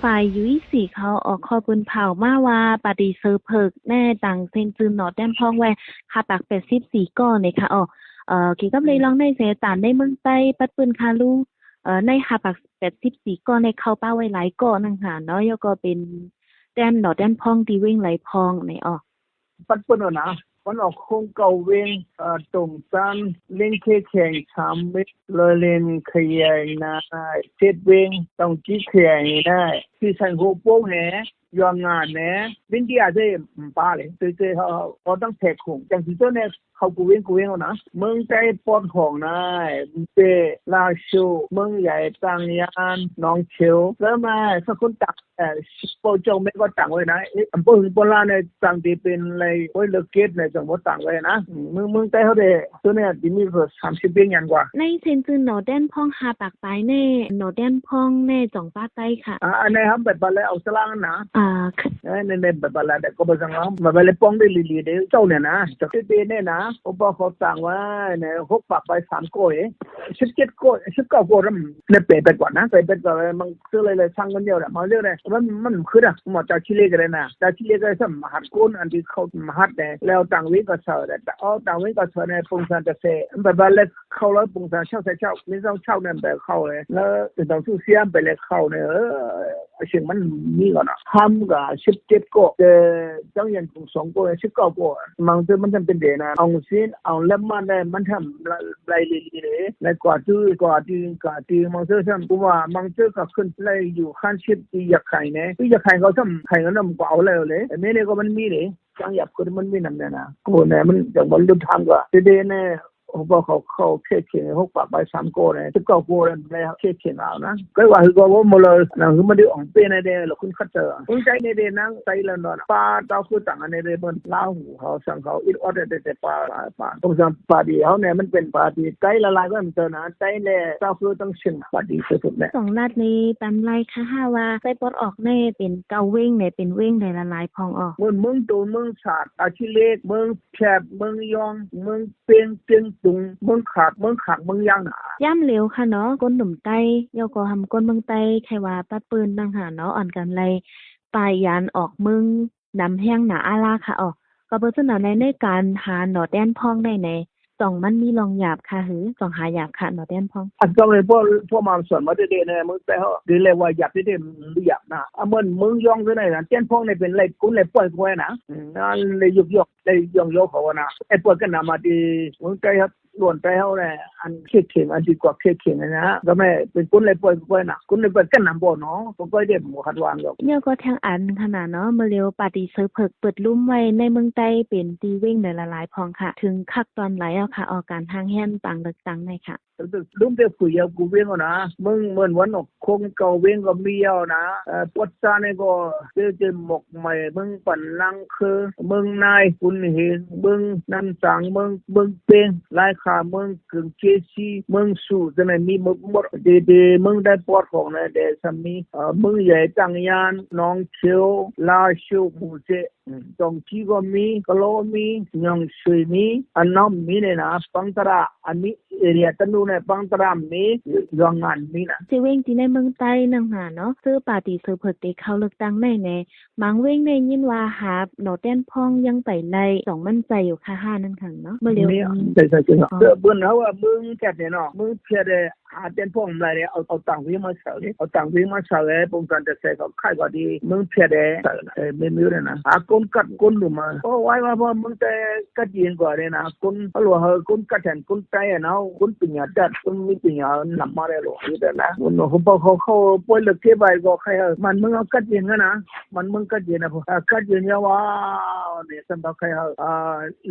ຝ່າຍ UEC ເຂົາອອກຂໍ້ປູນເຜົາມາວ່າ ປາຕີເຊີເພິກແນ່ຕັ້ງເສັ້ນຈື່ໜໍ່ແດນພອງໄວ້ ຫ້າປາກແປດສິບສີ່ ກໍໃນຂະອອກ ເອີ ກ່ຽວກັບເລື່ອງນີ້ເສຍຕານໃນເມືອງໃຕ້ ປັດປືນຄາລູ ເອີ ໃນ ຫ້າປາກແປດສິບສີ່ ກໍໃນເຂົ້າປ່າໄວ້ຫຼາຍກໍ ນັ້ນຫາເນາະ ແລ້ວກໍເປັນແດນໜໍ່ແດນພອງ ທີ່ເວັງໄຫຼພອງໃນອອກ ປັດເປີນເອົານະ ມັນອອກໂຄງເກົ້າເວັງ ເອີ ຕົງຊານ ເລັງເຄແຂງສາມເວັງ ລອຍເລັນຂະຫຍາຍນາຍເຈັດເວັງ ຕ້ອງຈີຂະຫຍາຍນາຍ ທີ່ສັນໂຄໂປງແຮ ຍອງງານແນ ວິນເດຍເດ ປາເລີຍ ເຕເຕເຮົາ ເຮົາຕ້ອງແທກໂຂງ ຈັ່ງຊິເຈົ້າແນ ເຂົ້າກູເວັງ ກູເວັງເອົານະ ເມືອງໃຕ້ປອດຫ້ອງນາຍ ເປ ລາໂຊ ເມືອງໃຫຍ່ ຕາງຍານ ໜອງຂຽວ ແລ້ວມາສະກຸນຕັກ ເອີ ເປົ່າເຈົ້າແມ່ກໍຕັ້ງໄວ້ນະ ອຳເພີຫຶງປອນລາວນີ້ຕັ້ງທີ່ເປັນໄລໂອ້ຍເລີກເກດໃນຈັງຫວັດຕັ້ງໄວ້ນະ ເມືອງ ເມືອງໃຕ້ເຮົາເດ ໂຕນີ້ທີ່ມີສາມສິບວຽງຫຍັງກວ່າ ໃນເສັ້ນຈື່ໜໍ່ແດນພອງຫ້າປາກປາຍແນ່ ໜໍ່ແດນພອງແນ່ ຈອງປາໃຕ້ຄະ ອັນໃນເຮົາໄປປາແລເອົາສະລາງນະ ໃນ ໃນໄປປາແລກໍບໍ່ສັງເຮົາໄປແລປ້ອງໄດ້ລີໆເດ ເຈົ້ານີ້ນະ ຈາກເດແນ່ນະ ເພາະວ່າເຂົາຕັ້ງໄວ້ໃນຫົກປາກປາຍສາມກໍເອ ສິບເຈັດກໍ ສິບເກົ້າກໍນຳ ແລ້ວແປໄປກ່ອນນະ ແປໄປກ່ອນ ມັນຄືໄລໆ ສ້າງຄົນດຽວນະ ມາເລື່ອຍນະ ມັນ ມັນຄືນະ ໝໍຕາຂີ້ເລກກໍໄດ້ນະ ຕາຂີ້ເລກກໍໄດ້ ສຳມາຫັດຄົນ ອັນທີ່ເຂົາສຳມາຫັດແດ່ ແລ້ວຕ່າງເວງກໍເຊີແດ່ ເອົາຕ່າງເວງກໍເຊີແດ່ ປົງຊານຕະແຊ ແບບວ່າແລ້ວເຂົ້າແລ້ວ ປົງຊານເຊົາໃສ່ເຊົ້າ ມີສອງເຊົ້ານັ້ນແບບເຂົ້າແດ່ ແລ້ວເປັນຕ້ອງສູ້ສຽມໄປແລ້ວເຂົ້ານີ້ ເອີ ເຊິ່ງມັນມີກ່ອນນະ ຫ້າມກໍສິບເຈັດກໍ ແຕ່ ຈັງຫຍັງຂອງສອງກໍ ສິບເກົ້າກໍ ມັນ ມັນຈຳເປັນເດນະ ອອງຊິນ ເອົາແລັບມາໄດ້ ມັນທຳລາຍລີໆເດ ໃນກວ່າຕື້ ກວ່າຕື້ ກວ່າຕື້ ມັງເຊີຊ້ຳ ເພາະວ່າມັງເຊີກໍຂຶ້ນໄລ່ຢູ່ຂັ້ນສິບທີ່ຢາກຂາຍແນ່ ທີ່ຢາກຂາຍເຂົາຊ້ຳ ຂາຍເຂົານຳກໍເອົາແລ້ວເດ ແຕ່ແມ່ນີ້ກໍມັນມີເດ ກາງຢາບຄືມັນມີນຳແນ່ນະ ໂກແນ່ ມັນຈັ່ງບໍ່ຫຼຸດທາງກວ່າ ເດເດແນ່ ເພາະເຂົາເຂົ້າເຂດເຂງ ຫົກປາກປາຍສາມກໍແນ່ ສິບເກົ້າກໍແນ່ ເຂົາເຂດເຂງເອົານະ ກໍວ່າຄືກໍບໍ່ໝົດເລີຍນະ ຄືມັນໄດ້ອອງເປ້ແນ່ເດ ລະຄຸນຄັດເຕີ ຄົນໃຈແນ່ເດ ນາງໃຈລະນອນ ປາເຕົ້າຄືຕ່າງອັນແນ່ເດ ເບິ່ງລາວຫູເຮົາ ສັງເຂົາອິດອອດແດ່ ແຕ່ປາ ປາ ປາ ປາດີເຮົາແນ່ ມັນເປັນປາດີໃຕ້ລະລາຍກໍເຕີນະ ໃຕ້ແນ່ ເຕົ້າຄືຕ້ອງເຊິ່ງ ປາດີສຸດໆແນ່ ສອງລັດນີ້ປານໃດຄະ ຫາວ່າໃຕ້ປອດອອກແນ່ ເປັນເກົ້າເວັງແນ່ ເປັນເວັງໃດລະຫຼາຍພອງອອກ ເມືອງ ເມືອງໂຕນ ເມືອງສາດ ອາຂີ້ເລກ ເມືອງ ແຄບ ເມືອງຢອງ ເມືອງເປັງ ຕຽງຕຸງ ເມືອງຂາກ ເມືອງຂາກ ເມືອງຢາງນາ ຍາມເຫຼວຄະເນາະ ຄົນໜຸ່ມໃຕ້ ແລ້ວກໍຫຳຄົນເມືອງໃຕ້ ໃຄ່ວ່າປັດປືນນັ່ງຫາເນາະ ອ່ອນກັນໄລ່ປ່າຍຢານອອກເມືອງ ນຳແຮງໜາອາລາຄະອອກ ກໍເປັນຊັ້ນໃນ ໃນການຫາໜໍ່ແດນພອງໄດ້ໃນ ຕ້ອງມັນມີລ່ອງຢາບຄະ ຫຼືຕ້ອງຫາຢາບຄະ ໜໍ່ແດນພອງ ອັນຕ້ອງໃຫ້ພວກ ພວກມາສອນມາເດໆ ໃນເມືອງໃຕ້ເຮົາ ດີແລ້ວວ່າຢາບເດໆ ມັນບໍ່ຢາບນະ ອາ ເໝືອນເມືອງຢອງຈັ່ງໃດນະ ແດນພອງນີ້ເປັນໄລ ຄົນໄລປ່ອຍກວ່ານະ ອືມ ນັ້ນເລີຍຍົກຍອກ ໄດ້ຍ້ອງຍໍເຂົາວ່ານະ ໄອ້ປ່ອຍກັນນຳມາທີ່ເມືອງໃຕ້ເຮົາ ລ້ວນໃຕ້ເຮົາແຫຼະ ອັນເຂດເຂງ ອັນທີ່ກວ່າເຂດເຂງນະ ກໍແມ່ນເປັນຄົນໄລປ່ອຍກວ່ານະ ຄົນໄລປ່ອຍກັນນຳບໍ່ເນາະ ກໍໄດ້ບໍ່ຄາດຫວັງດອກ ແລ້ວກໍທາງອັນຂະໜາດເນາະ ເມື່ອເລັວປາຕີເຊີເພິກເປີດລຸ່ມໄວ້ໃນເມືອງໃຕ້ ເປັນທີ່ເວັງໃດລະຫຼາຍພອງຄະ ເຖິງຄັກຕອນໃດແລ້ວຄະ ອອກການຮ່າງແຮນປາງເລືອກຕັ້ງໃດຄະ ລຸມແຕ່ຂຸຍເອົາກູເວັງເອົານະ ເມືອງເມີນວັນອອກ ໂຄງເກົ້າເວັງກໍມີແລ້ວນະ ເອີ ປວດຊານີ້ກໍເຈີເຈໝອກໃໝ່ ເມືອງປັນນາງເຄີ ເມືອງນາຍ ຄຸນເຮງ ເມືອງນ້ຳສາງ ເມືອງ ເມືອງເປັງ ລາຍຄາ ເມືອງເກີງ ເຈຊີ ເມືອງສູ ຈັ່ງໃດມີໝົດ ໝົດເດ ເມືອງໃຕ້ປອດຂອງນາຍແດສາມີ ເອີ ເມືອງໃຫຍ່ ຕາງຍານ ໜອງຂຽວ ລາໂຊ ໝູເຈ ອືມ ຈອງຈີກໍມີ ກະໂລມີ ຍອງຊຸຍມີ ອັນນ້ອມມີນີ້ນະ ປັງຕະລາ ອັນນີ້ເອເຣຍຕະນູແນ່ ປັງຕະລາມີ ຍອງງານມີນະ ເສເວັງທີ່ໃນເມືອງໃຕ້ນັ້ນຫາເນາະ ເຊີປາຕີເຊີເພິກໄດ້ເຂົ້າເລືອກຕັ້ງໃນແນ່ ບາງເວັງໄດ້ຍິນວ່າຫາບໜໍ່ແດນພອງຍັງໄປໄລ່ ຕ້ອງໝັ້ນໃຈຢູ່ຄະຫານັ້ນຄັງເນາະ ເມື່ອເລັວນີ້ ໃຊ່ໆ ເອີ ເບິ່ງເຮົາວ່າເມືອງແຄບນີ້ເນາະ ເມືອງແຄບ ຫາແດນພອງຫຼາຍເດ ເອົາ ເອົາຕ່າງເວງມາໃສ່ເດ ເອົາຕ່າງເວງມາໃສ່ ປ້ອງກັນຈະໃສ່ເຂົາຂາຍກໍດີ ເມືອງເພຍແດ ເອີ ແມ່ນຢູ່ເດນະ ຫາຄົນກັດຄົນໜຸ່ມມາ ໂອ້ ວ່າ ວ່າເມືອງແຕ່ກັດເຢັນກວ່າເດນະ ຄົນເຮົາຫຼວງເຮົາຄົນກັດແທນຄົນໃຕ້ນະ ຄົນປັນຍາຈັດ ຄົນມີປັນຍານຳມາໄດ້ຫຼວງຢູ່ເດນະ ຄົນເຮົາເຂົ້າປ່ວຍເລີກເກັບໄວ້ກໍໃຫ້ມັນເມືອງເຮົາກັດເຢັນຫັ້ນນະ ມັນເມືອງກັດເຢັນນະ ກັດເຢັນຍາວວ່າ ນີ້ສຳລັບໃຫ້ເຮົາ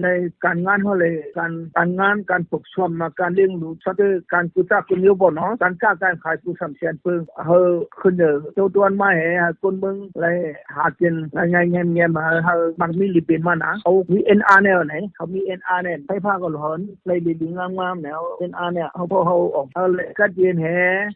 ໃນການງານເຮົາເລີຍ ການ ການງານ ການຝຶກຊ້ອມ ການລ້ຽງດູສັດ ການກູ້ຕາກຸນໂຍບໍ່ເນາະ ການຄ້າການຂາຍກູສາມແສນປຶ້ງ ເຮົາຂຶ້ນເດີໂຕຕວນມາໃຫ້ຄົນເມືອງໄດ້ຫາກິນງ່າຍໆ ແງ່ມໆ ເຮົາມັກມີລິເບນມານະ ເຮົາມີເອັນອາແນວໃດ ເຮົາມີເອັນອາແນວ ໄຟຟ້າກໍຮ້ອນ ໄດ້ດີໆງາມໆແນວ ເອັນອາແນວ ເຮົາ ພວກເຮົາອອກ ເຮົາເລີຍກັດເຢັນແຮ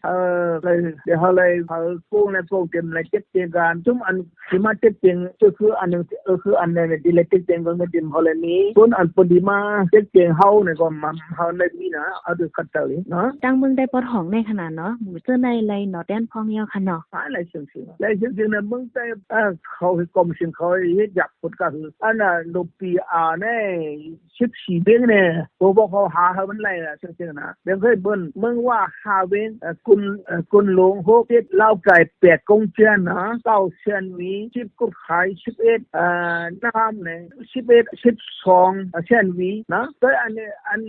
ເຮົາເລີຍ ດຽວເຮົາເລີຍ ເຮົາໂກງແລະໂກງເຕັມ ແລະເຈັບເຕັມການ ຊຸມອັນ ຊິມາເຕັກເຕັງ ຄື ຄືອັນໜຶ່ງ ເອີ ຄືອັນນັ້ນ ທີ່ເລກເຕັກເຕັງເບິ່ງໃນດິນເຮົາແລະມີ ສ່ວນອັນເພິ່ນທີ່ມາເຕັກເຕັງເຮົານີ້ກໍມາ ເຮົາໄດ້ມີນະ ເອົາໂດຍຂັດເຈົ້າເລີຍເນາະ ທາງເມືອງ ໃຕ້ປອດຫ້ອງໃນຂະໜາດເນາະ ໝູ່ເຈີໃນໄລ່ໜໍແຕນພອງຍາວຂະໜອກ ຫຼາຍເຊີງເຊີງ ຫຼາຍເຊີງເຊີງນະ ເມືອງໃຕ້ ເອີ ເຂົາເຮັດກອງປະຊຸມ ເຂົາເຮັດຢາກຄົນກະຄື ອັນນ່າ ໂລປີອາແນ່ ສິບສີ່ເວັງແນ່ ໂຕບອກເຂົາຫາໃຫ້ມັນໄລ່ລະ ເຊີງເຊີງນະ ເບິ່ງເຄີຍເບິ່ງ ເມືອງວ່າຫ້າເວັງ ເອີ ກຸນ ເອີ ກຸນຫຼວງຫົກ ເຈັດ ລາວໄກ່ແປດ ກົງເຈຍນນະ ເກົ້າ ຊຽນຫວີ ສິບ ກົດຂາຍ ສິບເອັດ ເອີ ນາຄຳແນ່ ສິບເອັດ ສິບສອງ ຊຽນຫວີນະ ແຕ່ອັນນີ້ ອັນ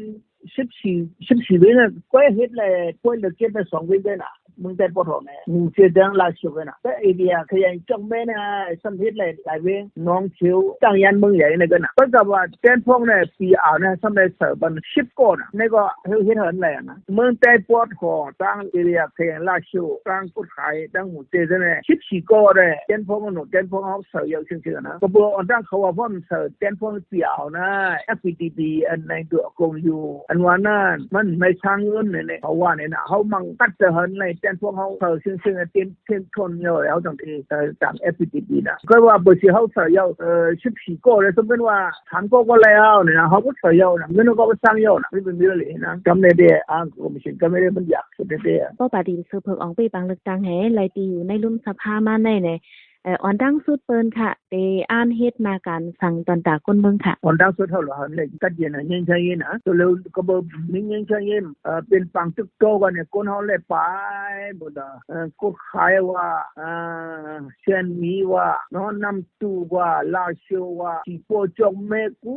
ສິບສີ່ ສິບສີ່ເວັງນະ ກວຍເຮັດແລ້ວ ກວຍເຫຼືອເກັບໄດ້ສອງເວັງເດ້ນະ ເມືອງໃຕ້ປອດຫ້ອງນະ ໝູ່ເຈແດງ ລາວຊຽວນະ ແຕ່ເອເດຍຂະຫຍາຍຈອກແມ່ນະ ສ່ຳເຮັດໄດ້ຫຼາຍເວັງ ໜອງຂຽວ ຕາງຍານ ເມືອງໃຫຍ່ນະກັນນະ ເພິ່ນກໍວ່າແຕນພອງນະ ປີອາວນະ ສ່ຳໄດ້ເສີບບັນສິບກໍນະ ໃນກໍເຮັດເຫີນແລ້ວນະ ເມືອງໃຕ້ປອດຫ້ອງ ຕາງເອເດຍຂະຫຍາຍ ລາວຊຽວ ຕາງກົດຂາຍ ຕາງໝູ່ເຈນະ ສິບສີ່ກໍໄດ້ ແຕນພອງນະ ແຕນພອງເຮົາເສີບເຍົາເຊີງໆນະ ກໍເບິ່ງອອນຕາງເຂົາວ່າພ້ອມເສີບແຕນພອງ ເປັນອາວນະ ເອັຟພີດີພີ ອັນໃນຕົວກົງຢູ່ ອັນວ່ານັ້ນ ມັນໃນທາງເງິນນີ້ແຫຼະ ເຂົາວ່ານີ້ນະ ເຮົາມັກກັດຈະຫັນໃນແຕ່ນພວກເຮົາເຂົ້າເຊິ່ງໆ ເຕັມເທັງທົນຢູ່ແລ້ວ ເຮົາຕ້ອງໄດ້ ເອີ ຕາມ ເອັຟພີດີພີ ນະ ຂ້ອຍວ່າເບີສີ່ເຮົາໃສ່ເອົາ ເອີ ສິບສີ່ກໍແລ້ວ ສົມມຸດວ່າ ສາມກໍກໍແລ້ວນີ້ນະ ເຮົາບໍ່ໃສ່ເອົານະ ເງິນເຮົາກໍບໍ່ສ້າງເອົານະ ມັນເປັນແບບນີ້ນະ ກຳແໜ່ແດ່ ອາ ກອມມິດຊັນ ກຳແໜ່ແດ່ ມັນຢາກສຸດແທ້ໆ ກໍປາຕີເສີບເພິກອອງເປ້ປາງເລືອກຕັ້ງໃຫ້ໄລ່ຕີຢູ່ໃນລຸ່ມສະພາມາໃນນີ້ ເອີ ອອນດັງສຸດເປີນຄະ ໄດ້ອ່ານເຮັດໜ້າການສັງຕອນຕາກົນເມືອງຄະ ອອນດັງສຸດເຮົາລະຫັ້ນເລີຍ ກັດເຢັນນະ ຍິງໃສ່ຍິງນະ ໂຕເລວກໍບໍ່ຍິງໃສ່ຍິງ ເປັນປາງຕຶກໂຕກັນນີ້ ຄົນເຮົາແລະໄປໝົດລະ ກົດຂາຍວ່າ ຊຽນໝີວ່າເນາະ ນ້ຳຕູ້ວ່າ ລາວຊຽວວ່າ ສີໂປຈອກແມ່ ກູ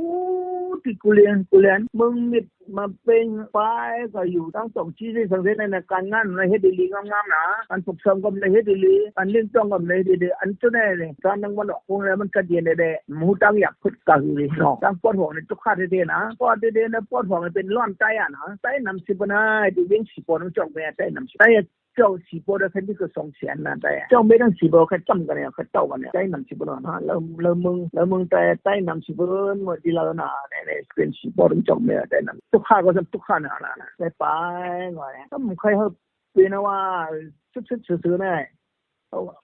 ຕິກູລຽນ ກູລຽນ ເມືອງມິດ ມາເປັນປາຍກໍຢູ່ທາງສອງຈີ່ ສັງເກດໃນການງານນະ ເຮັດດີໆ ງາມໆ ນະ ການຝຶກຊ້ອມກໍໄດ້ເຮັດດີໆ ການຫຼິ້ນຕ້ອງກໍໄດ້ເຮັດດີໆ ອັນໂຕໃດນີ້ ການນັ່ງວັນອອກຄົງແລ້ວ ມັນກະເຢັນແດ່ໆ ຮູ້ຕັ້ງຢາກເພິດກະຫືເນາະ ຕັ້ງປອດຫ້ອງນີ້ ຕົກຂາດແທ້ໆ ນະ ປອດແທ້ໆ ນະ ປອດຫ້ອງນີ້ເປັນລ້ອນໃຕ້ອະນະ ໃຕ້ນຳຊິບໍ່ໄດ້ ທີ່ວຽງສີໂປ ຕ້ອງຈອກແມ່ໃຕ້ນຳຊິ ໃຕ້ ເຈົ້າສີໂປໄດ້ແຄ່ນີ້ກໍສອງແສນນະ ແຕ່ເຈົ້າເມັດທັງສີໂປແຄ່ຈ້ຳກັນນີ້ ແຄ່ເຕົ້າກັນນີ້ ໃຕ້ນຳຊິບໍ່ນອນ ແລ້ວ ແລ້ວເມືອງ ແລ້ວເມືອງໃຕ້ ໃຕ້ນຳຊິບໍ່ເນາະ ທີ່ລາວນາ ໃນ ໃນເປັນສີໂປຕ້ອງຈອກແມ່ໃຕ້ນຳ ຕຸກຂາກໍສ່ຳຕຸກຂານະ ນະ ໄດ້ໄປ ກໍບໍ່ຄ່ອຍເຮັດເປັນວ່າ ສຸດໆ ຊື່ໆ ນະ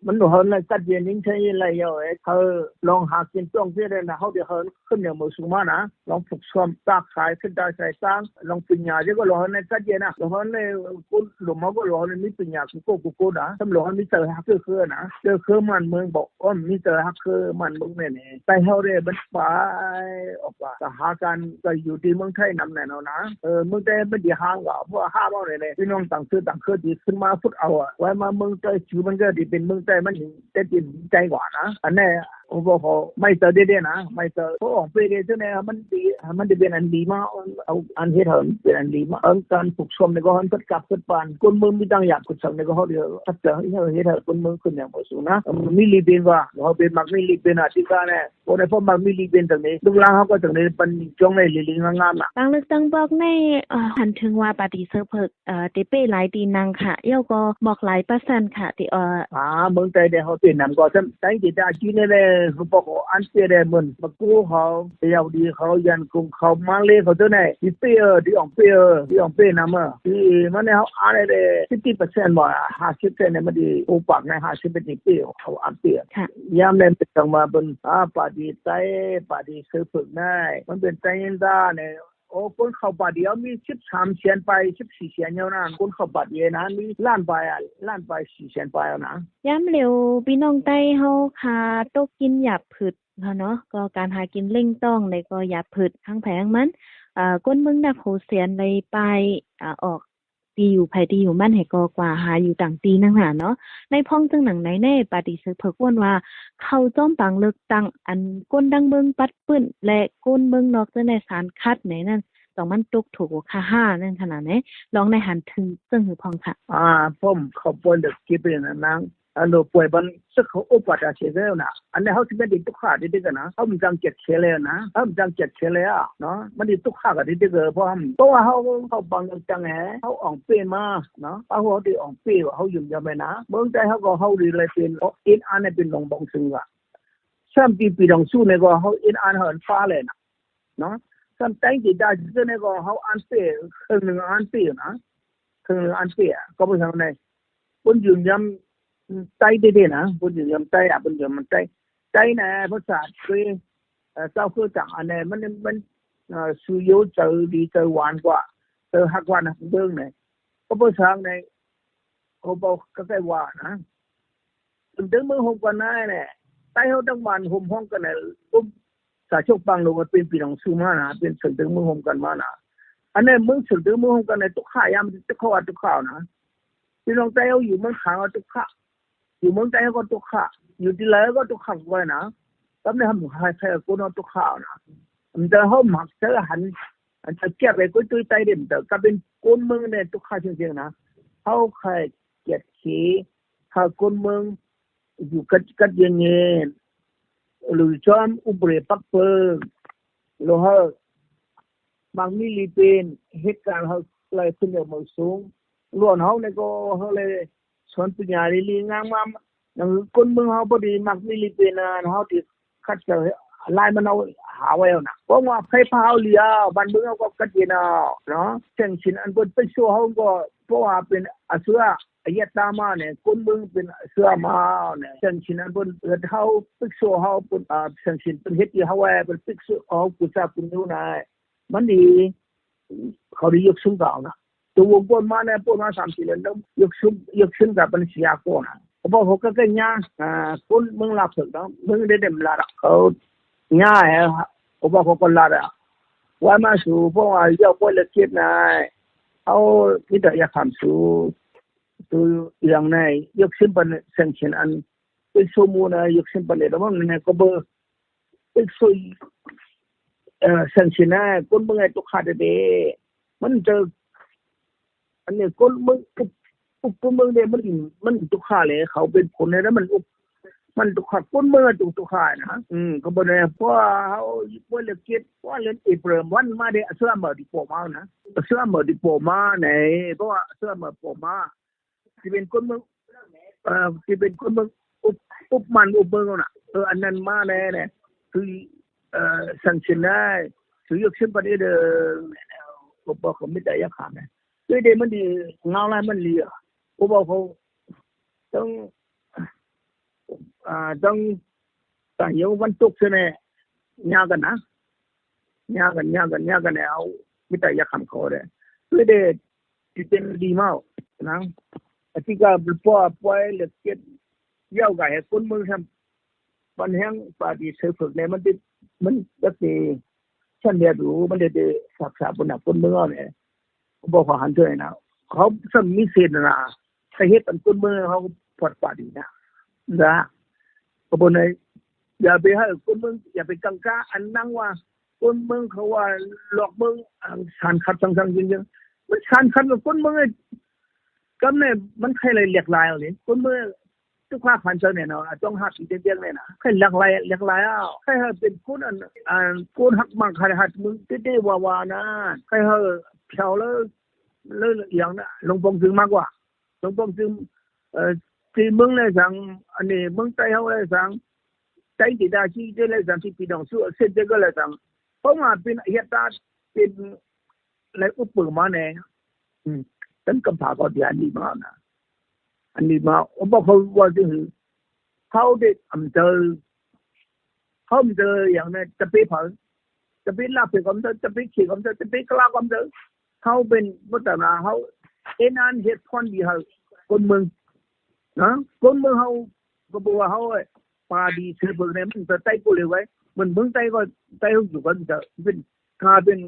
ມັນເຮົານະ ກັດເຢັນ ຍິງໃສ່ຍິງໄລ່ເອົາ ເຮົາລອງຫາກິນຕ້ອງເສຍໄດ້ນະ ເຮົາໄດ້ເຮົາ ຂຶ້ນແນວເມືອງສູງມານະ ລອງຜຶກຊ້ອມຄ້າຂາຍຂຶ້ນຕາມສາຍທາງ ລອງປັນຍາ ເຈົ້າກໍລອງໃນກັດເຢັນນະ ລອງໃນຄົນຫຼວງເຮົາກໍລອງໃນມີປັນຍາ ກູໂກກູໂກນະ ສຳລອງໃນມີໃຈຮັກເຄືອນະ ເຄືອບ້ານເມືອງ ບໍ່ ມີໃຈຮັກເຄືອບ້ານເມືອງແນ່ໆ ໃຕ້ເຮົາເດ້ ມັນໄປອອກວ່າ ສະຫາການກໍຢູ່ທີ່ເມືອງໄທນຳແນ່ນອນນະ ເອີ ເມືອງໄທມັນຊິຫາງວ່າ ເພາະວ່າຫາເຮົາແນ່ໆ ພີ່ນ້ອງຕ່າງເຊື້ອຕ່າງເຊື້ອທີ່ຂຶ້ນມາພຸດເອົາ ໄວ້ມາເມືອງໃຕ້ ຄືມັນກໍຊິເປັນເມືອງໃຕ້ ມັນເຕັດເປັນໃຈກວ່ານະ ອັນແນ່ ໂອ້ ບໍ່ ເຂົາໄມ້ເຕີເດ້ໆ ນະ ໄມ້ເຕີ ເຂົາອອກເປເດ້ ເທື່ອໃດມັນດີ ມັນໄດ້ເປັນອັນດີມາ ເອົາ ອັນເຮັດໃຫ້ເປັນອັນດີມາ ເອົາການຝຶກຊ້ອມນີ້ກໍໃຫ້ເພິດກັບເພິດປານ ຄົນເມືອງມີຕັ້ງຢາກຂຶ້ນສັງນີ້ກໍເຮົາເດ ເຮັດໃຫ້ຄົນເມືອງຂຶ້ນຢ່າງບໍ່ສູງນະ ມີລີເບນວ່າ ເຮົາເປັນມັກມີລີເບນອາທິການແນ່ ບໍ່ໄດ້ເພາະມັກມີລີເບນຈັ່ງນີ້ ລູກຫຼານເຮົາກໍຈັ່ງນີ້ ປັນຈ້ອງໄດ້ລີໆ ງາມໆ ນະ ການເລືອກຕັ້ງບອກໃນ ເອີ ຫັນເຖິງວ່າປາຕີເສີບເພິກ ເອີ ເຕເປ້ຫຼາຍຕີໜັງຂະ ແລ້ວກໍບອກຫຼາຍປາຊັນຂະ ທີ່ ເອີ ອາ ເມືອງໃຕ້ໄດ້ເຮົາເປັນນຳກໍຊ້ຳ ໃຕ້ເດດາຈີນແດ່ ເຂົາບອກອັນເປ້ແດ່ ເໝືອນມາກູເຂົາ ໄປເຍົາດີເຂົາ ຢ້ານກົງເຂົາ ມາເລເຂົາ ເຈົ້ານາຍ ທີ່ເປ້ເອີ ທີ່ອອງເປ້ເອີ ທີ່ອອງເປ້ນຳເອີ ທີ່ມາໃນເຮົາອ່ານໄດ້ສິບເປີເຊັນບໍ່ ຫ້າສິບເປີເຊັນ ມັນດີໂອປາກໃນຫ້າສິບເປີເຊັນ ທີ່ເປ້ເຂົາອັນເປ້ ຍາມໃດເປັນຈັ່ງວ່າເພິ່ນ ອາ ປາຕີໃຕ້ ປາຕີເສີບເພິກນາຍ ມັນເປັນໃຕ້ນາຍ ໂອ້ ຄົນເຂົ້າປາດຽວມີສິບສາມແສນປາຍ ສິບສີ່ແສນ ແນວນັ້ນ ຄົນເຂົ້າປາດຽວນະ ມີລ້ານປາຍ ລ້ານປາຍ ສີ່ແສນປາຍແລ້ວນະ. ຍາມຫຼຽວພີ່ນ້ອງໄຕ້ເຮົາ ຄ່າຕົກກິນຢາບຜືດເນາະ ກໍການຫາກິນເລັ່ງຕ້ອງໃດກໍຢາບຜືດ ທາງໃຜທາງມັນ ເອີ ຄົນເມືອງນັບຫົວແສນໄດ້ປາຍ ອາ ອອກທີ່ຢູ່ໃຜທີ່ຢູ່ມັນ ໃຫ້ກໍກວ່າຫາຢູ່ຕ່າງທີ່ນັ້ນຫັ້ນເນາະ. ໃນພອງຈັ່ງໜັງໃດແນ່ ປາຕີເສີບເພິກວ່າ ເຂົ້າຈອມປາງເລືອກຕັ້ງ ອັນຄົນທັງເມືອງປັດປື້ນ ແລະ ຄົນເມືອງນອກເຈົ້າໃນສານຂັດໃນນັ້ນ ຕ້ອງມັນຕົກໂຖກວ່າຄ່າຫ້ານັ້ນຂະໜາດໃດ ລອງໄດ້ຫັນເຖິງເຊິ່ງຫືອພອງຄະ? ອາ ພ້ອມເຂົ້າປ່ວຍເລືອກເກັບເປັນນາງ ອັນໂລປ່ວຍບັນ ເຊິ່ງເຂົາໂອປາດາເສຍແລ້ວນະ ອັນນີ້ເຮົາຊິແມ່ນໄດ້ຕຸກຂາເດັກໆນະ ເຮົາມັນຈັ່ງເຈັບແຂນແລ້ວນະ ເຮົາມັນຈັ່ງເຈັບແຂນແລ້ວເນາະ ມັນໄດ້ຕຸກຂາກັນເດັກໆ ເພາະເຮົາ ເພາະວ່າເຮົາເຂົ້າບັງຈັ່ງແຮ ເຮົາອອງເປ້ມາເນາະ ເຮົາໄດ້ອອງເປ້ ເຮົາຍືນຢັນໄວ້ນະ ເມືອງໃຕ້ເຮົາກໍເຮົາໄດ້ເປັນ ເອັນອານເປັນຫຼວງບອງຊຶງວ່າ ສາມປີປີດອງຊູນີ້ກໍເຮົາເອັນອານເຮົາອັນຟ້າແລ້ວນະ ເນາະ ສຳໄຕເດດາເທື່ອນີ້ກໍເຮົາອ່ານເປ້ ເຄິ່ງໜຶ່ງອ່ານເປ້ນະ ເຄິ່ງໜຶ່ງອ່ານເປ້ ກໍບໍ່ທັນໄດ້ ເພິ່ນຢືນຢັນໄຕເດ້ໆນະ ເພິ່ນຢືນຢັນໄຕອະ ເພິ່ນຢືນຢັນໄຕ ໄຕນະ ພາສາເຄຍ ເອີ ຊາວເຄີຍຕ່າງອັນໃດ ມັນ ມັນ ເອີ ຊູໂຍ ໃຈດີໃຈຫວານກວ່າ ເອີ ຮັກຫວານຮັກເບິ່ງນະ ກໍບໍ່ສ້າງໃນ ເຂົາເວົ້າໃກ້ໆວ່ານະ ເຖິງເມືອໂຮມກັນນາຍແຫຼະ ໃຕ້ເຮົາຕັ້ງບ້ານໂຮມຮ້ອງກັນນະ ປຸບ ສາຊົກປາງໂລກເປັນພີ່ນ້ອງຊູມານະ ເປັນເຖິງເມືອໂຮມກັນມານະ ອັນນີ້ເມືອເຖິງເມືອໂຮມກັນນາຍ ຕຸກຂະ ຍາມເຈົ້າເຂົາວ່າຕຸກຂະນະ ພີ່ນ້ອງໃຕ້ເຮົາຢູ່ເມືອງຂາງກໍຕຸກຂະ ຢູ່ເມືອງໃຕ້ເຮົາກໍຕຸກຂະ ຢູ່ທີ່ໃດເຮົາກໍຕຸກຂະໄວ້ນະ ກັບໃນຫຳໃຫ້ໃຜຄົນເຮົາຕຸກຂະນະ ແຕ່ເຮົາມັກເຈີຫັນ ອັນຈະກຽດໄປກົນຕຸ້ຍໃຕ້ເດ້ ແຕ່ກະເປັນຄົນເມືອງແດ່ຕຸກຂະຈິງໆນະ ເຮົາໃຄ່ກຽດຂີ້ ຖ້າຄົນເມືອງຢູ່ກັດກັດເຢັນໆ ຫຼືຈອມອຸບເຣປັກເປີງ ຫຼືເຮົາມັກມີລີເປັນ ເຮັດການເຮົາໄລ່ຂຶ້ນເໜືອເມືອງສູງ ຫຼວງເຮົານີ້ກໍເຮົາເລີຍ ສອນປັນຍາດີໆງາມໆ ຫຍັງຄົນເມືອງເຮົາພໍດີມັກມີລີເປັນນະ ເຮົາທີ່ຄັດເລືອກຫຼາຍມັນເອົາຫາໄວ້ເອົານະ ເພາະວ່າໃຜພາເຮົາເລີຍ ບ້ານເມືອງເຮົາກໍກັດເຢັນເອົາເນາະ ແສງສິນອັນເພິ່ນປິກໂຊເຮົາກໍ ເພາະວ່າເປັນອາເຊືອອາຍະຕາມານີ້ ຄົນເມືອງເປັນອາເຊືອມານີ້ ແສງສິນອັນເພິ່ນເຮັດເຮົາປິກໂຊເຮົາ ເພິ່ນ ອາ ແສງສິນເພິ່ນເຮັດທີ່ເຮົາແວ່ ເພິ່ນປິກໂຊເຮົາກຸສາກຸນຢູ່ນະ ມັນດີ ເຂົາໄດ້ຍົກຊຸມເຂົານະ ຕົວວົງປົນມາແດ່ ປົນມາສາມສີ່ເດືອນແລ້ວ ຍົກຊຸມ ຍົກຊຸມກັບບັນຊາໂກນະ ເຂົາບອກເຂົາກໍແກ່ຍາ ອ່າ ຄົນເມືອງລາວເພິກເນາະ ເມືອງໄດ້ເຕັມລາດ ເຂົາຍາ ເຂົາບອກເຂົາກໍລາດ ວ່າມາສູ່ ເພາະວ່າຢາກປ່ອຍລະກຽດນາຍ ເຮົາມີແຕ່ຢາກຖາມສູ່ ສູ່ອີ່ຫຍັງນາຍ ຍົກເສັ້ນປັນແສງເຂນອັນ ເປັນໂຊມູນນາຍ ຍົກເສັ້ນປັນເດດລະວັງນາຍ ກໍເບີ ເປັກໂຊ ເອີ ແສງເຂນນາຍ ຄົນເມືອງໃຫ້ຕົກຂາດເດ ມັນຈະ ອັນນີ້ຄົນເມືອງ ອຸບ ອຸບຄົນເມືອງເດ ມັນ ມັນຕົກຂາດເລີຍ ເຂົາເປັນຄົນໃດມັນອຸບ ມັນຕົກຂາດ ຄົນເມືອງຕົກ ຕົກຂາດນະ ອືມ ກໍບໍ່ໄດ້ ເພາະວ່າເຮົາບໍ່ລະກຽດ ເພາະວ່າເດືອນເອເປຣມວັນມາເດ ເສືອເມີດີໂປມານະ ເສືອເມີດີໂປມາໃນ ເພາະວ່າເສືອເມີໂປມາ ທີ່ເປັນຄົນເມືອງ ເອີ ທີ່ເປັນຄົນເມືອງອຸບ ອຸບບ້ານອຸບເມືອງນະ ເອີ ອັນນັ້ນມາແດ່ ແດ່ ຄື ເອີ ສັງເກດໄດ້ ຄືຍົກເຊັ່ນປະເທດ ເອີ ກໍບອກເຂົາມີແຕ່ຢາກຂາມນະ ຄືເດມັນດີງາມຫຼາຍມັນເລີຍ ກໍບອກເຂົາຕ້ອງ ອ່າ ຕ້ອງຕາຍຢູ່ວັນຕົກຊະແນ່ ຍາກັນນະ ຍາກັນ ຍາກັນ ຍາກັນແລ້ວ ມີແຕ່ຢາກຂາມເຂົາເດ້ ຄືເດ ທີ່ເປັນດີມາກນະ ອາທິການປົວປ່ວຍເຫຼືອເຈັດ ຢາວກາຍໃຫ້ຄົນເມືອງທຳ ບັນແຮງປາດີເຊີເຜິກແດ່ ມັນຕິ ມັນຈັກຊິຊັ້ນແດ່ດູ ມັນໄດ້ໄປສັກສາບຸນນະຄົນເມືອງເຮົາແດ່ ບໍ່ຂໍຫັນເທື່ອນະ ເຂົາຊ້ຳມີເສດນະ ໃຫ້ເຮັດອັນຄົນເມືອງເຮົາພອດປາດີນະ ນະ ກໍບໍ່ໄດ້ ຢ່າໄປໃຫ້ຄົນເມືອງ ຢ່າໄປກັງກາ ອັນນັ່ງວ່າ ຄົນເມືອງເຂົາວ່າຫຼອກເມືອງ ອັນສານຂັດສັງໆ ຈິງໆ ມັນສານຂັດກັບຄົນເມືອງເອີຍ ກຳແໜ່ມັນໃຄໄລ່ຫຼາກຫຼາຍເອົາເດ ຄົນເມືອງ ທຸກພາກພັນເຈົ້າແນ່ນອນ ຕ້ອງຮັກອີກເດ ແນວນີ້ນະ ໃຄຫຼາກຫຼາຍ ຫຼາກຫຼາຍເອົາ ໃຄໃຫ້ເປັນຄົນ ອັນ ອັນ ຄົນຮັກມັກໃຄຮັກເມືອງເດໆ ວ່າໆ ນະ ໃຄໃຫ້ແຖວເລີຍ ເລີຍອີ່ຫຍັງນະ ຫຼົງປ່ອງຈຶ່ງມາກວ່າ ຫຼົງປ່ອງຈຶ່ງ ເອີ ທີ່ເມືອງແລສັງ ອັນນີ້ເມືອງໃຕ້ເຮົາແລສັງ ໃຕ້ທີ່ດາທີ່ເຈແລສັງ ທີ່ພີ່ນ້ອງສູ່ເສັ້ນເຈກໍແລສັງ ເພາະວ່າເປັນເຫດການ ເປັນ ແລອຸບເປີມາແນ່ ອືມ ເປັນກຳພາກໍດີອັນດີມານະ ອັນດີມາ ບໍ່ເຂົາວ່າຈັ່ງ ເຮົາໄດ້ອຳເຈີ ເຮົາອຳເຈີຫຍັງນະ ຕະເປເຜີ ຕະເປລາວເຜີກຳເຈີ ຕະເປເຂກຳເຈີ ຕະເປກະລາກຳເຈີ ເຮົາເປັນວັດທະນະ ເຮົາເຮັດງານເຮັດພອນດີໃຫ້ຄົນເມືອງນະ ຄົນເມືອງເຮົາ ກໍບອກວ່າເຮົາປາດີເຊີເຜິກໃນມັນຕະໄຕ້ບໍ່ເລີຍໄວ້ ມັນເມືອງໃຕ້ກໍໃຕ້ຢູ່ກັນເປັນ ກາເປັນ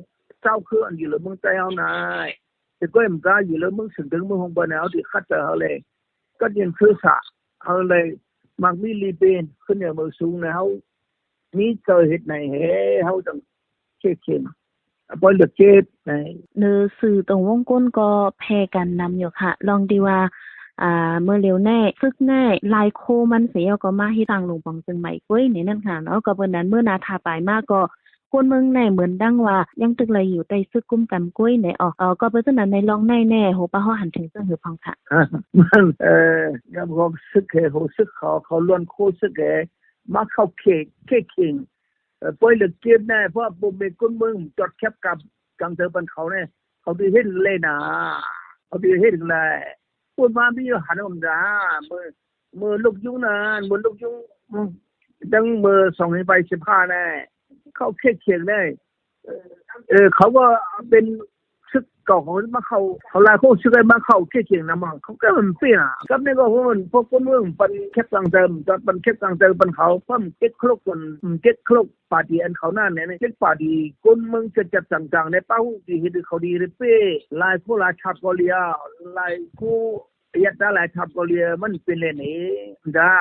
ເຈົ້າຄືອັນຢູ່ເລີເມືອງໃຕ້ເຮົານາຍ ແຕ່ກໍຍັງກາຢູ່ເລີເມືອງເຊິ່ງເຖິງເມືອງຂອງເພິ່ນເຮົາທີ່ຂັດໃຈເຮົາແລ ກໍຍັງຄືສາເຮົາເລີຍມັກມີລີເປັນຂຶ້ນເໜືອເມືອງສູງໃນເຮົາ ມີເຈົ້າເຮັດໃນເຮ ເຮົາຈັ່ງເຄເຂັມ ບໍ່ເລືອກເຈັບໃນ ເນີສື່ຕົງວົງກົ້ນກໍແຜ່ກັນນຳຢູ່ຂະ ລອງທີ່ວ່າ ອ່າ ເມື່ອຫຼຽວແນ່ ສຶກແນ່ ລາຍໂຄມັນສະເອາກໍມາເຮັດສ້າງຫຼົງປ່ອງເຊີງໃໝ່ກ້ວຍໃນນັ້ນຂະເນາະ ກໍເປັນນັ້ນເມື່ອໜ້າຖ້າປາຍມາກໍ ຄົນເມືອງໃນເໝືອນດັ່ງວ່າຍັງຖືກໄລ່ຢູ່ໃຕ້ຊຶກກຸມກຳກ້ວຍໃນອອກ ກໍເພາະສະນັ້ນໃນລອງໃນແນ່ ໂຫປາຫໍຫັນເຖິງເຊິ່ງຫືອພອງຂະ ມັນ ເອີ ຍາມຂອງຊຶກເຂ ໂຫຊຶກເຂົາ ເຂົາລ້ວນໂຄຊຶກເຂ ມາເຂົ້າເຂ ເຂເຂັງ ເອີ ປ່ອຍເຫຼືອເກັບແນ່ ເພາະວ່າບໍ່ແມ່ນຄົນເມືອງຈອດແຄບກັບກັງເຕີປັນເຂົາແນ່ ເຂົາໄດ້ເຫັນເລີຍນາ ເຂົາໄດ້ເຫັນແລ້ວ ຄົນມາມີຢູ່ຫັ້ນນະ ມື້ ມື້ລົກຍຸງນັ້ນ ມື້ລົກຍຸງ ອືມ ຕັ້ງມື້ສອງພັນສິບຫ້ານະ ເຂົາເຂດຂຽງໄດ້ ເອີ ເຂົາກໍເປັນຊຶກກ ເຂົາມາເຂົ້າ ເຂົາຫຼາຍຄົນຊິໄດ້ມາເຂົ້າເຂດຂຽງນຳ ເຂົາກໍມັນເປັນນະ ກັບນີ້ກໍເພິ່ນ ພວກຄົນເມືອງປັນແຄບກາງໃຈ ປັນແຄບກາງໃຈປັນເຂົາ ເພິ່ນເກັບຄົນ ເກັບຄົນ ປາຕີອັນເຂົານັ້ນແຫຼະ ເຈັກປາຕີ ຄົນເມືອງຈັດຈັດກາງໆ ໃນປາຫູທີ່ເຮັດໃຫ້ເຂົາດີໄດ້ເປ້ ຫຼາຍໂຄຫຼາຍທັບກໍເລຍ ຫຼາຍໂຄອາຍະຕາຫຼາຍທັບກໍເລຍ ມັນເປັນແນວນີ້ດາ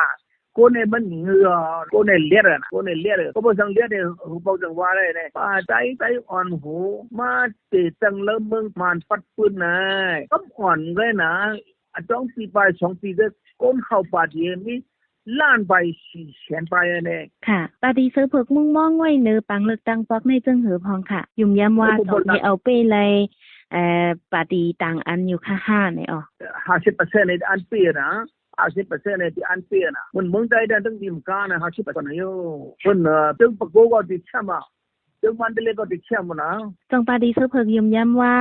ຄົນໃນມັນເຫື່ອ ຄົນໃນລຽດນະ ຄົນໃນລຽດ ກໍບໍ່ສັງລຽດ ເວົ້າຈັ່ງວ່າໄດ້ ປາໄຕໄຕອ່ອນໂຫ ມາເຕະຕັ້ງເລີ່ມເມືອງມານປັດປືນນາ ກໍອ່ອນເລີຍນະ ອາ ສອງປີປາຍ ສອງປີ ຄົນເຂົ້າປາຕີມີ ລ້ານປາຍ ສີ່ແສນປາຍແນ່. ຄ່ະ ປາຕີເສືອເຜິກມຸງມອງໄວ້ເໜີປາງເລືອກຕັ້ງປອກໃນຈັ່ງເຫີພອງຄ່ະ ຢືນຢັນວ່າຕ້ອງເຮັດເອົາເປ້ໄລ່ ເອີ ປາຕີຕ່າງອັນຢູ່ຄ່ະ ຫ້າ ໃນອອກ ຫ້າສິບເປີເຊັນ ໃນອັນເປ້ນະ ຫ້າສິບເປີເຊັນ ໃນທີ່ອັນເປ້ນະ ມັນເມືອງໃດແດ່ ຕັ້ງດີມການະ ຫ້າສິບເປີເຊັນ ໂຍ ເພິ່ນເຖິງປະໂກກໍຕິດແຊມ ເຖິງມັນເດເລກໍຕິດແຊມນະ. ຈອງປາຕີເສືອເຜິກຢືນຢັນວ່າ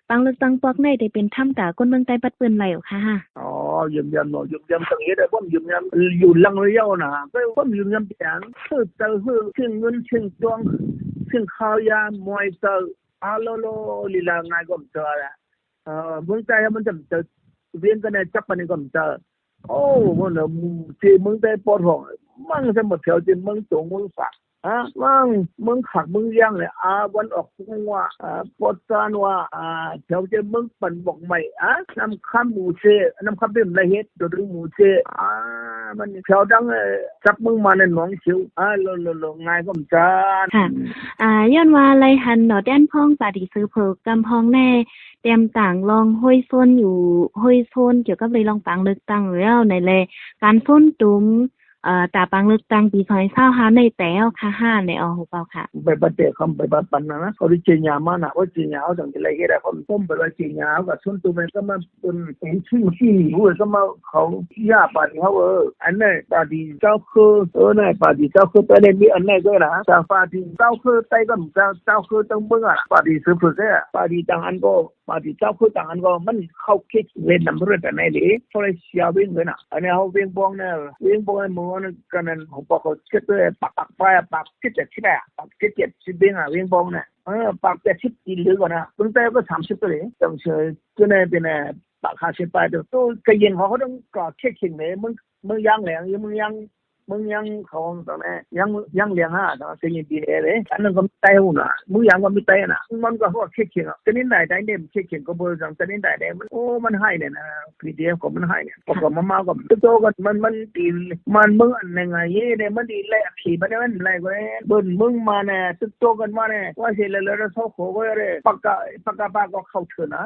ປາງເລືອກຕັ້ງປອກໃນໄດ້ເປັນທຳຕາຄົນເມືອງໃຕ້ປັດປືນແລ້ວຄ່ະ. ອໍ ຢືນຢັນເນາະ ຢືນຢັນ ຕ້ອງເຮັດໃຫ້ຄວາມຢືນຢັນຢູ່ຫຼັງລະຍະນະ ຄວາມຢືນຢັນເປັນຫຍັງ ເຊື່ອໃຈ ເຊື່ອເຊື່ອເງິນ ເຊື່ອຈອງ ເຊື່ອຄ້າວຢາ ມວຍເຕີ ອາໂລໂລ ລີລາງ່າຍກໍບໍ່ເຈີລະ ເມືອງໃຕ້ມັນຈະເຈີ ວຽງກັນຈັບປານນີ້ກໍບໍ່ເຈີ ໂອ້ ເມືອງໃຕ້ປອກຫ້ອງ ມັນຈະໝົດແຖວທີ່ເມືອງໂຕງ ເມືອງສາກ ມັນເມືອງຂາກ ເມືອງຢາງແຫຼະ ອາ ວັນອອກ ເມືອງວ່າ ອາ ປອດຊານວ່າ ອາ ແຖວທີ່ເມືອງປັນບອກໄມ້ ອາ ນ້ຳຄຳ ໝູເຊ ນ້ຳຄຳເປັນລະເຮັດ ໂຕເຖິງໝູເຊ ອາ ມັນແຖວດັງ ຈັບເມືອງມານ ໜອງຂຽວ ອາ ໂລໂລ ງ່າຍກໍບໍ່ເຈີ ຍ້ອນວ່າໄລ່ຫັນເນາະ ແດນພອງ ປາຕີເສືອເຜິກ ກຳພອງແນ່ ຕຽມຕ່າງລອງໂຮຍໂຊນຢູ່ ໂຮຍໂຊນກ່ຽວກັບເລື່ອງປາງເລືອກຕັ້ງແລ້ວໃນແລ ການໂຊນຕຸມ ເອີ ຕາປາງເລືອກຕັ້ງປີສອງພັນຊາວຫ້າໃນແຕ່ເອົາຄ່ະ ຫ້າໃນອອກ ຫົວເປົ່າຄ່ະ ໄປບັດແຕ່ຄຳ ໄປບັດປັນນະ ເຂົາໄດ້ເຈຍາມານະ ເພາະເຈຍາເອົາຈັ່ງຊິໄລ່ເຮັດໃຫ້ ເພາະມັນໄປວ່າເຈຍາເອົາກໍໂຊນຕຸມ ກໍມາເປັນ ເປັນທີ່ທີ່ຮູ້ກໍມາເຂົາຢາປານເຮົາ ເອີ ອັນນັ້ນປາຕີເຈົ້າຄື ເອີ ນັ້ນປາຕີເຈົ້າຄື ແຕ່ໄດ້ມີອັນນັ້ນກໍນະ ຈາກປາຕີເຈົ້າຄື ແຕ່ກໍເຈົ້າຄື ຕັ້ງເບິ່ງອະ ປາຕີເສືອເຜິກ ປາຕີຕ່າງອັນກໍ ປາຕີເຈົ້າຄືຕ່າງອັນກໍມັນເຂົ້າເຂດເວນນຳເລື່ອງກັນໃນເດ ເຂົາໄດ້ເສຍເວນເລີຍນະ ອັນນີ້ເຮົາເວນບອງນະ ເວນບອງເມື່ອນັ້ນກັນນັ້ນ ຂອງປອກເຂົາເຊັດເລີຍ ປາກ ປາກ ປາກ ປາກເຈັດເຈັດສິບ ປາກເຈັດເຈັດສິບເວນອະ ເວນບອງນະ ເອີ ປາກແປດສິບ ຕີເລີກວ່ານະ ເບິ່ງແຕ່ກໍສາມສິບເລີຍ ຈັ່ງເຊີຍ ຄືໃນເປັນ ປາກຫ້າສິບປາຍ ໂຕກະເຢັນຂອງເຂົາຕ້ອງກໍເຂດເຄັ່ງເດ ເມືອງ ເມືອງຢາງແຫຼງ ຢູ່ເມືອງຢາງ ເມືອງຢາງເຂົາ ຕອນນັ້ນ ຢາງ ຢາງແຫຼງ ຫາ ຕອນນັ້ນ ເສຍເຢັນດີແດ່ເດ້ ອັນນັ້ນກໍມີໃຕ້ຫຸ້ນນະ ເມືອງຢາງກໍມີໃຕ້ຫັ້ນນະ ມັນກໍເຂດເຄັ່ງ ຕະນິນໃດໃດເດ້ ເຂດເຄັ່ງກໍເບີຈັ່ງ ຕະນິນໃດໃດ ມັນ ໂອ້ ມັນຮ້າຍແດ່ນະ ພີດີເອັຟ ກໍມັນຮ້າຍແດ່ ປະກອບມາ ມາກໍຕຶກໂຕກັນ ມັນ ມັນຕີ ມັນເບິ່ງອັນໃດໄງເດ້ ມັນຕີໄລ່ອາຄີ ມັນໄດ້ ມັນໄລ່ກໍໄດ້ ເບິ່ງເມືອງມາແນ່ ຕຶກໂຕກັນມາແນ່ ວ່າຊິແລ້ວ ແລ້ວຊອກໂຄກໍໄດ້ ປາກກະ ປາກກະປາກໍເຂົ້າເທີນນະ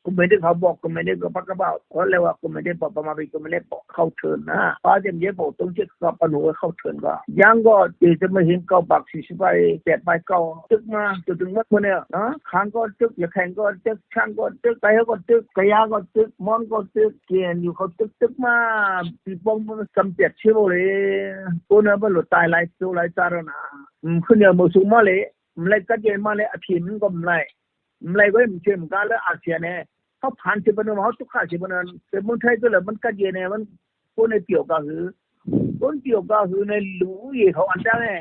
ກະແມ່ນເດ້ ເຂົາບອກກະແມ່ນເດ້ ກະປາກກະປາ ເຂົາເອີ້ນວ່າກະແມ່ນເດ້ ປະມາເປັນກະແມ່ນເດ້ ເຂົ້າເທີນນະ ປາເຕັມເຢ ປອກຕົງເຈັດກະປະໜູເຂົ້າເທີນກະ ຢາງກໍເຕຈະມາເຫັນເກົ້າປາກສີ່ສິບປາຍ ແປດປາຍເກົ້າ ຕຶກມາຈົນເຖິງໝົດມື້ນີ້ນະ ຂາງກໍຕຶກ ຢາແຂງກໍຕຶກ ຊ່າງກໍຕຶກ ໄຕເຮົາກໍຕຶກ ກະຢາກໍຕຶກ ມອນກໍຕຶກ ເກນຢູ່ເຂົາຕຶກ ຕຶກມາ ປີປອງມັນກຳແປດຊິບເລີຍ ໂອ້ນະ ມັນໂລດຕາຍຫຼາຍໂຕຫຼາຍຊາດແລ້ວນະ ອືມ ຂຶ້ນເໜືອເມືອງສູງມາເລີຍ ມັນໄລ່ກັດແຍ່ງມາເລີຍ ອາເຂດມັນກໍບໍ່ໄລ່ ໄລ່ໄວ້ເຂດມັນກະເລີຍອາເຊຍແນ່ ເຮົາຜ່ານຊິປານນັ້ນ ເຮົາຕົກຄ້າງຊິປານນັ້ນ ແຕ່ເມືອງໄທກໍແລ້ວ ມັນກັດແຍ່ງແນ່ ມັນຄົນໃນປຽວກະຫື ຄົນປຽວກະຫືໃນຫຼູເຢ ເຂົາອັນດາແນ່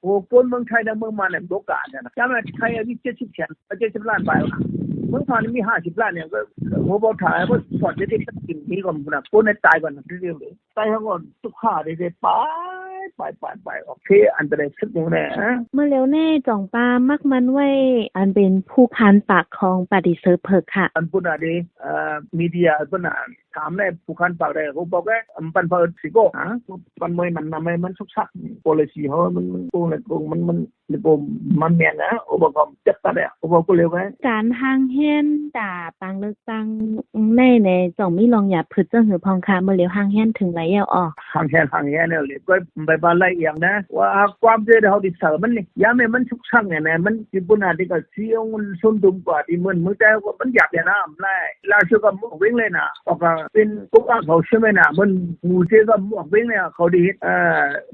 ໂອ້ ຄົນເມືອງໄທນະ ເມືອງມານນະ ບໍ່ກະອັນນັ້ນນະ ຈຳໄດ້ໄທມີເຈັດສິບແສນ ເຈັດສິບລ້ານປາຍ ເມືອງມານມີຫ້າສິບລ້ານຫຍັງ ກໍບໍ່ ບໍ່ຖ້າ ບໍ່ສອດຈະໄດ້ກິນນີ້ກ່ອນພຸ້ນນະ ຄົນໃຫ້ຕາຍກ່ອນນະ ເລື່ອງເລີຍ. ໃຕ້ເຮົາກໍຕຸກຄາເດ້ ໄປ ໄປ ໄປ ໄປ ໂອເຄ ອັນຕະລາຍສຸດໜຶ່ງແນ່. ເມື່ອແລ້ວແນ່ ຈອງປາມັກໝັ້ນໄວ້ ອັນເປັນຜູ້ຄານປາກຂອງປາຕີເຊີເຜິກຄ່ະ ອັນພຸ້ນນະເດ້ ເອີ ມີເດຍພຸ້ນນະ ຖາມແນ່ ຜູ້ຄານປາກໄດ້ ເຂົາບອກແນ່ ປັນເພິ່ນຊິໂກ ປັນມວຍມັນນຳໃຫ້ມັນສຸກຊັກ ໂປລິຊີເຮົາມັນ ມັນໂກງແລ້ວໂກງ ມັນ ມັນ ມັນບໍ່ ມັນແມ່ນນະ ໂອ ບໍ່ກໍຈັກກັນແລ້ວ ໂອ ບໍ່ກໍເລວໄປ. ການຮ່າງແຮນຕາປາງເລືອກຕັ້ງໃນ ໃນ ຈອງມີລອງຫຍັບຜຶດຈັ່ງໃດພອງຄ່ະ ເມື່ອແລ້ວຮ່າງແຮນເຖິງໃດແລ້ວ ອໍ ຮ່າງແຮນ ຮ່າງແຮນແລ້ວ ກໍໄປວ່າໄລ່ອີ່ຫຍັງນະ ວ່າຄວາມເດດເຮົາໄດ້ໃສ່ມັນນີ້ ຢ່າແມ່ນມັນສຸກຊັກນີ້ນະ ມັນຊິບໍ່ໜ້າທີ່ກະຊິເອົາເງິນຊົນດຸມກວ່າທີ່ເໝືອນ ເມື່ອແຕ່ມັນຢາກແຕ່ນະ ຫຼາຍຫຼາຍສຸດກໍອອກເວງເລີຍນະ ອອກເປັນກົກອາກເຂົາໃຊ່ໄໝນະ ເໝືອນໝູເຈກໍອອກເວງເລີຍ ເຂົາໄດ້ເຮັດ ເອີ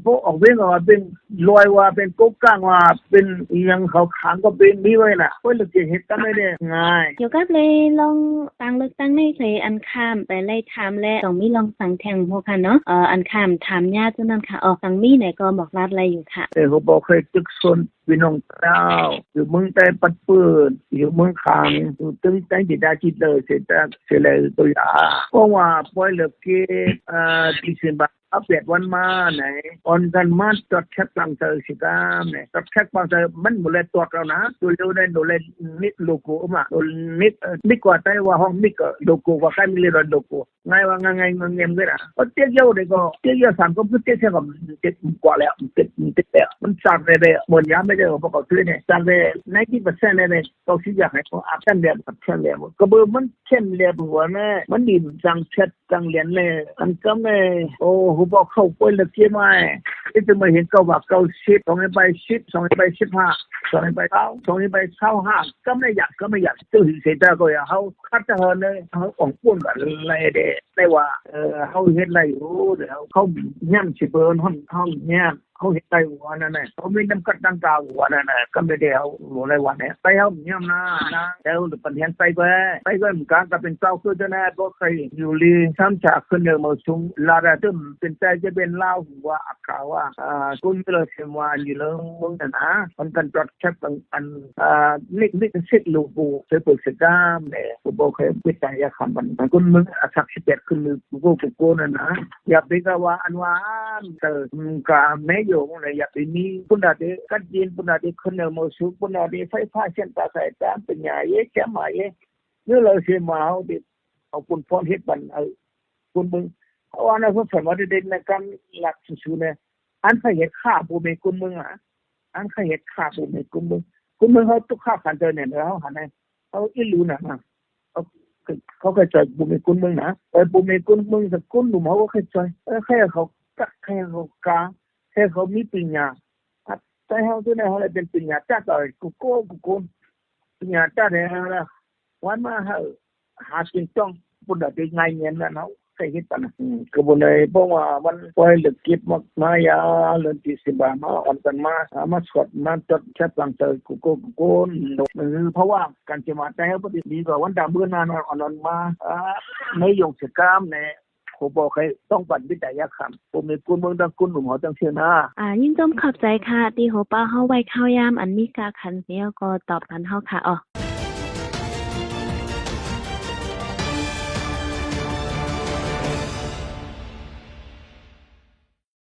ບໍ່ອອກເວງກໍວ່າເປັນ ລອຍວ່າເປັນກົກກາງວ່າເປັນອີ່ຫຍັງ ເຂົາຂາງກໍເປັນມີໄວ້ນະ ຂ້ອຍລະຈະເຮັດຈັ່ງໃດແດ່ງ່າຍ. ກ່ຽວກັບເລື່ອງປາງເລືອກຕັ້ງໃນ ເຄີຍອັນຂ້າມໄປໄລ່ຖາມແລ້ວ ຕ້ອງມີລອງສັງແທງພວກຫັ້ນເນາະ ອັນຂ້າມຖາມຍາດຈັ່ງນັ້ນຄ່ະ ອອກສັງມີໃດກໍບອກລາດໄດ້ຢູ່ຄ່ະ ເອີ ເຂົາບໍ່ເຄີຍຕຶກຊົນ ພີ່ນ້ອງລາວ ຢູ່ເມືອງໃຕ້ປັດເປີດ ຢູ່ເມືອງຄາງ ຢູ່ເທິງໃຕ້ດິນດາຈິດເລີຍ ເສຍແຕ່ເສຍແລ້ວຕົວຢ່າງ ເພາະວ່າປ່ອຍເລີກເກມ ເອີ ດີເຊັມເບີ ເອົາແປດວັນມາໄນ ອ່ອນກັນມາຕອດແຄບຕ່າງເຕີຊິກາມ ຕອດແຄບຕ່າງເຕີ ມັນບໍ່ໄດ້ຕອດແລ້ວນະ ໂຕເລວໄດ້ໂຕເລກ ໂລໂກ້ມາ ໂຕເລກ ເອີ ມິກກວ່າ ໃຕ້ວ່າຮ້ອງມິກ ໂລໂກ້ກວ່າ ໃກ້ມິກເລີຍໂລໂກ້ ງ່າຍວ່າງ່າຍໆ ງຽມໆ ເລີຍນະ ເອົາເຕະເຍົາເດກໍ ເຕະເຍົາສາມກໍຄືເຕະແຊງກໍເຕະກວ່າແລ້ວ ເຕະ ເຕະແລ້ວ ມັນສາກແລ້ວ ໝົດຍາມແລ້ວ ບໍ່ເຂົ້າຊື່ນີ້ ສາກແລ້ວ ໃນທີ່ເປີເຊັນແລ້ວ ເກົ້າສິບຢາກໃຫ້ເຂົາອັບແຊມແລ້ວ ອັບແຊມແລ້ວ ກໍເບີມັນແຊມແລ້ວ ເພາະວ່ານະ ມັນດິນສັງເຊັດ ຕັ້ງແລນແລ້ວ ອັນກຳແລ້ວ ໂອ້ ຮູ້ບໍ່ ເຂົ້າປ່ອຍເລີກເກມໃໝ່ ທີ່ຈະມາເຫັນເກົ້າບາດເກົ້າສິບ ສອງໃບສິບ ສອງໃບສິບຫ້າ ສອງໃບຊາວ ສອງໃບຊາວຫ້າ ກຳໄດ້ຢາກ ກຳໄດ້ຢາກ ເຈົ້າເຫັນເສຍດາຍກໍຢ່າ ເຮົາ ຄັດເຮົາເລີຍ ເຮົາອອກປຸ້ນກັນໄດ້ເດ້ ແຕ່ວ່າ ເອີ ເຮົາເຮັດໄດ້ຢູ່ ເຮົາ ເຮົາຢ້ານຊິເປີນ ເຮົາ ເຮົາຢ້ານ ເຮົາເຮັດໄດ້ບໍ່ ອັນນັ້ນນະ ເຮົາມີນ້ຳກັດນ້ຳຕາບໍ່ ອັນນັ້ນນະ ກຳໄດ້ແລ້ວ ບໍ່ໄດ້ວ່າແນວ ໄປເຮົາຢ້ານນະ ນະ ແລ້ວປັນແຮງໄປແວ່ ໄປແວ່ມັນການກໍເປັນເກົ່າຄືເດີນະ ບໍ່ເຄີຍຢູ່ລີ ສາມຈາກຂຶ້ນເດີມາສູງ ລາດາຕຶມ ເປັນແຕ່ຈະເປັນລາວ ວ່າອາກາດວ່າ ອ່າ ກຸນເລີເຊມວາຢູ່ເລື່ອງເມືອງນັ້ນນະ ມັນກັນຕອດແຄບອັນ ອ່າ ເລັກເລັກເຊັດໂລໂກ້ ເປີເຊັນກາມແຫຼະ ກໍບໍ່ເຄີຍເປັນຕາຢາກຂຳປານໃດ ຄົນເມືອງອາສັກສິບແປດຂຶ້ນ ໂກໂກ ນັ້ນນະ ຢ່າໄປກະວ່າ ອັນວ່າ ເຕີ ກະແມ່ໂຢງນະ ຢ່າໄປມີ ປຸນດາເດ ກັດເຢັນ ປຸນດາເດ ເຄີນເນີໂມຊຸ ປຸນດາເດ ໄຟຟ້າ ເສັ້ນຕາສາຍຕາ ປັນຍາເຢ ແຈມມາເຢ ເນາະ ລາວເຊມວາເຮົາເດ ເອົາບຸນພອນເຮັດບັນ ເອົາ ຄົນເບິ່ງ ເພາະວ່າໃນຄວາມຝັນວ່າເດັດໆ ໃນການລັກສູໆ ແນ່ ອັນໃຜເຮັດຂ້າບໍ່ແມ່ນຄົນເມືອງນະ ອັນໃຜເຮັດຂ້າບໍ່ແມ່ນຄົນເມືອງ ຄົນເມືອງເຮົາຕົກຂ້າຂັນເຕີແນ່ ເຮົາຫັ້ນນະ ເຮົາອີ່ຫຼູນະ ເຂົາ ເຂົາເຂົ້າໃຈບໍ່ແມ່ນຄົນເມືອງນະ ເອີ ບໍ່ແມ່ນຄົນເມືອງ ແຕ່ຄົນໜຸ່ມເຮົາກໍເຂົ້າໃຈ ເອີ ໃຫ້ເຂົາກັກ ໃຫ້ເຂົາກາ ໃຫ້ເຂົາມີປັນຍາ ແຕ່ເຮົາຕົວນັ້ນ ເຮົາໄດ້ເປັນປັນຍາຈັດ ເອົາ ກູໂກ ກູໂກ ປັນຍາຈັດ ໃຫ້ເຮົາລະ ວັນມາເຮົາ ຫາກິນຕ້ອງ ບໍ່ໄດ້ໄປງ່າຍເງິນນັ້ນເຮົາ ໃສ່ເຮັດປານນັ້ນ ອືມ ກໍບໍ່ໄດ້ ເພາະວ່າມັນປ່ອຍເລິກເກັບມາ ມາຢາ ເດືອນດີເຊັມເບີມາ ອ່ອນກັນມາ ມາສອດ ມາຈັດ ຈັດຕັ້ງໃສ່ ໂກໂກ ໂກໂກ ເພາະວ່າການຈະມາແຕ່ງ ບໍ່ໄດ້ດີກວ່າວັນດາເບື່ອນານອນ ອາ ໃນຢົງສະກາມແນ່ ໂຄບໍ່ໃຄຕ້ອງປັນວິທະຍາຄຳ ໂຄມີກຸນເມືອງ ດັ່ງກຸນໜຸ່ມເຮົາຈັ່ງຊີ້ນາ. ອາ ຍິນຊົມຂອບໃຈຄ່ະ ທີ່ໂຮເປົາເຮົາໄວ້ຂ່າວຍາມອັນມີຄ່າຄັນ ແລ້ວກໍຕອບປັນເຮົາຄ່ະ ອໍ.